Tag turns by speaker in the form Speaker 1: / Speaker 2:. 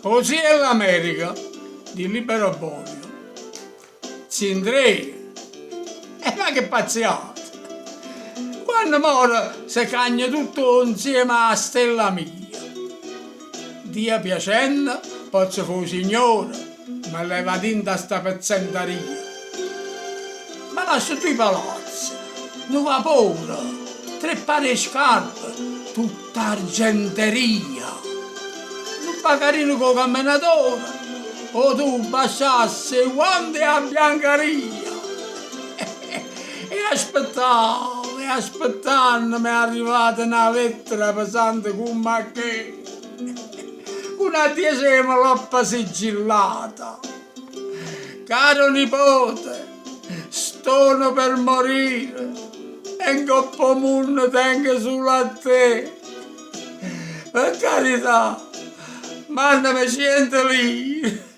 Speaker 1: 'O zio 'e ll'America di Libero Bovio. Zi' 'Ndrè, E ma che pazziate! Quanno moro se cagna tutto 'nzieme 'a stella mia. Dio piacenno pozzo fa 'o signore, me levo 'a dinto a sta pezzentaria. Me lasso duje palazze, nu vapore, tre pare 'e scarpe, tutta argenteria. Nu bagarino cu 'o cammenatore, 'o tubbo, 'a sciassa, 'e guante e 'a biancaria. E aspettavo e aspettanno m'è arrivata na lettera pesante comm'a che, cu na diece 'e sigillata. Caro nipote, stono per morire e 'ncopp' 'o munno tengo sulo a te. Pe carità, manname ciento lire.